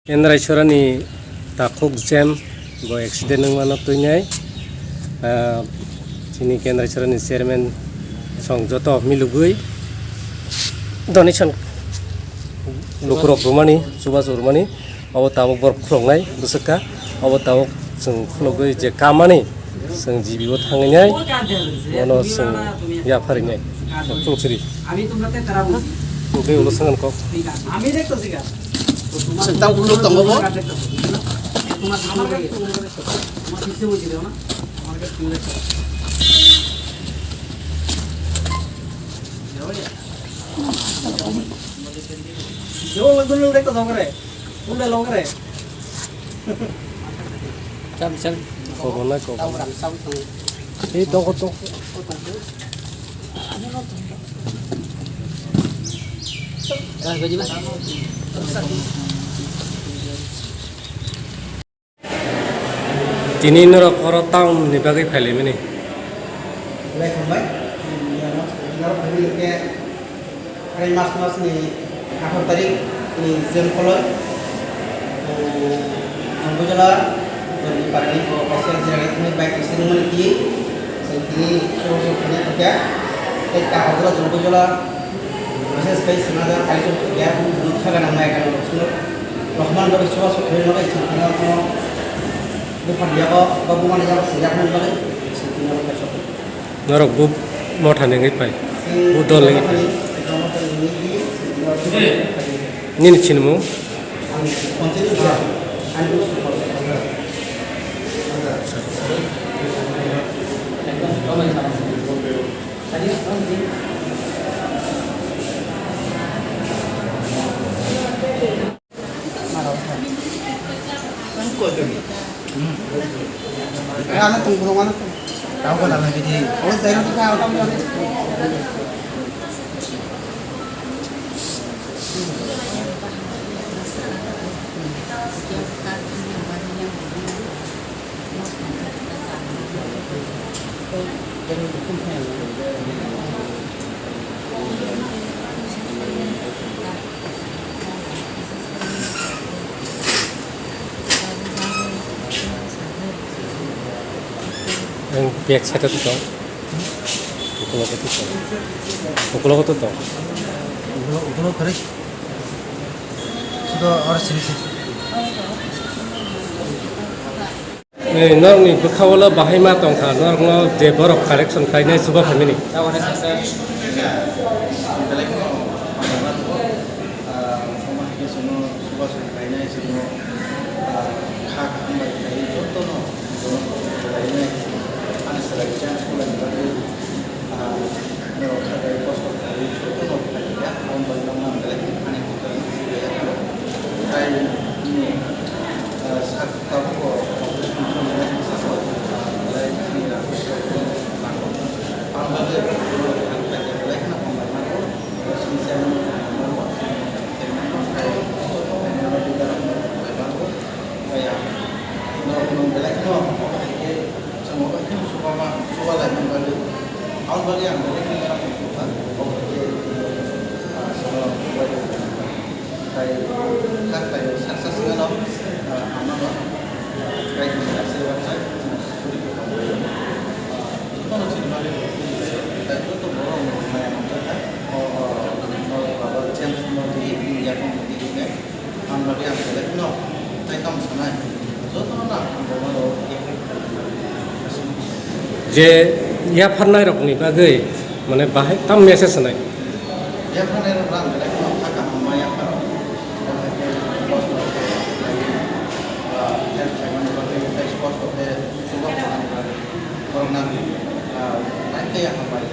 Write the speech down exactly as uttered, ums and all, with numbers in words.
Kendrai Sorani takhuk jem bo accident wngmano twinai, ah, chini Kendrai Sorani chairman song joto milugwi donation lukurok rwmani, chubachu rwmani, abo tabuk borok khuloknai bwswk kha, abo tabuk chwng khulogwi je kamani chwng G B o thangwi nai, bono chwng yapharinai. Chwng siri. Tubui ulo sangan kok. Chwng tang ulo tongo bo. Cham, cham. Kobonai, kobonai. Ei, tongkho, tongkho. Tini norok oro town ni bagwi phailaimani. Belai hambai. Norok phaiwi hwnkhe, March masni atharo tarik ni June koloi, Jumpuijala ni parani bo kaisa jirani thani bike accident wngmani twi, tini soro soro thangya thangkha. Tei kaham jora Jumpuijala, bises khe sengajak kaitor thangya, thangna nangma ekha no swngo. Rohman bagwi chubachu khlai bagwi chwng tini o phano buphang yago ba buma ni yago swijak nani bagwi chwng tini o kaitor. Norok bu motha ni wngwi phai, bu dol wngwi phai. Nini sinimung? Ang back side o tong. Ukulogo to tong. Ukulogo to tong. Ukulogo, ukulogo kare. Sudo oro sini sini. Eh, norokni bwkha-o bahai ma tongkha, norokno je borok collection khlainai chuba phaimani. Belai kheno obo hai khe chwng obo hai kheno chuba ma, chuba lai mani bagwi. Aboni bagwi ang belai kheno kha tong kha, obo hai khe, ah, sono chubai tong kha. Tai kha tai saksa singano, ah, ang mano, ah, try khe kaisa website chwng suri khe tong kha. Ah, jotono chini bagwi bo suri khe, tai joto borok maya mwngjak kha. O, o, o, baba James Modi, India kong Modi hinwi. Ang bagwi ang belai no tai tamo sanai. Jotono no ang bo mano. Je yapharnai rokni bagwi mane bahai tam message sanai. Yapharnai rok ang belai no kha kaham ma yaphar. Kosto khe, ah, help khaimani bagwi tei kosto khe chuba khaimani bagwi. Borok nang, ah, nai khe hambai.